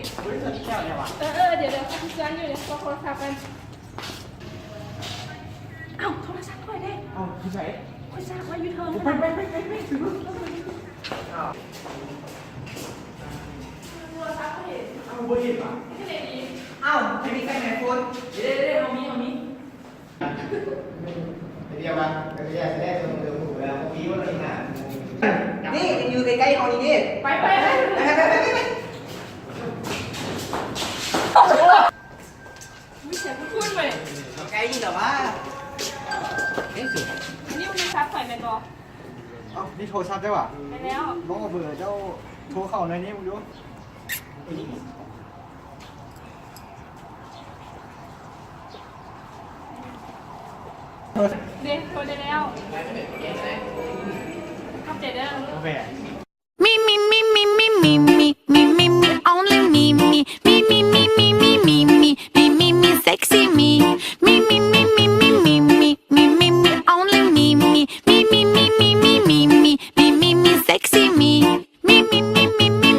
ເອີ ເອີ ດຽວ ດຽວ ຂ້ອຍຊິເຊື່ອຢູ່ ດຽວ ຂໍໂທລະສັບກ່ອນ. ເອົ້າ ໂທລະສັບຂ້ອຍເດ້. ເອົ້າ ຢູ່ໃສ? ຂ້ອຍສາກໄວ້ຢູ່ເທິງ. ໄປ ໄປ ໄປ ໄປ ໄປ. ເອົ້າ ໂທລະສັບບໍ່ເຫັນ. ເອົ້າ ບໍ່ເຫັນຫວາ? ເຮັດຈັ່ງໃດດີ? ເອົ້າ ໃຜມີໄຟໃນໂຟນ? ເດ້ ເດ້ ເຮົາມີ ເຮົາມີ. ໄປດຽວມາ ໄປດຽວ ແສດງຕົວເດີມ ແລ້ວບໍ່ມີວ່າໜ້າ ນີ້ ຍັງຢູ່ໃກ້ໆ ເຮົານີ້ເດ້. ໄປ ໄປ ໄປ ໄປ ໄປ ໄປ. ອຸ້ຍ ສຽງຄຸ້ນໆ ເວີຍ. ໃກ້ນີ້ລະວະ. ເອີ ອັນນີ້ໂທລະສັບຂ້ອຍແມ່ນບໍ່? ເອົ້າ ນີ້ໂທລະສັບເຈົ້າຫວາ? ແມ່ນແລ້ວ. ລອງເອົາເບີເຈົ້າໂທເຂົ້າໃນນີ້ເບິ່ງດູ. ເດ້ ໂທໄດ້ແລ້ວ. ຂອບໃຈເດີ. ໂອເຄ. Me, me, me, me, me, me, me, me, me, me, only me, me, me, me, me, me, me, me, me, me, me, me, sexy me. Me, me, me, me, me, me, me, me, me, me, only me, me, me, me, me, me, me, me, me, me, me, me, sexy me. Me, me, me, me, me.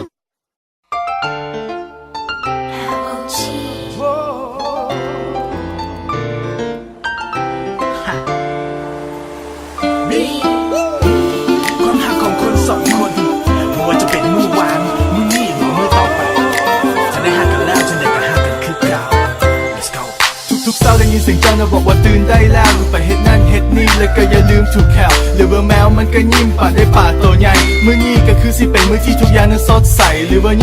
ມີຄວາມຮັກຂອງຄົນສອງຄົນ ບໍ່ວ່າຈະເປັນມື້ວານ ມື້ນີ້ ຫຼື ມື້ຕໍ່ໄປ ຄັນໄດ້ຮັກກັນແລ້ວ ຈັ່ງໃດກໍຮັກກັນຄືເກົ່າ. Let's go. ທຸກໆເຊົ້າໄດ້ຍິນສຽງເຈົ້ານະບອກວ່າຕື່ນໄດ້ແລ້ວ ຫຼືໄປເຮັດນັ້ນເຮັດນີ້ ແລ້ວກໍຢ່າລືມ take care ຫຼືວ່າແມວມັນກໍຍິ້ມປານໄດ້ປາໂຕໃຫຍ່. ມື້ນີ້ກໍຄືຊິເປັນມື້ທີ່ທຸກຢ່າງນັ້ນສົດໃສ ຫຼືວ່າ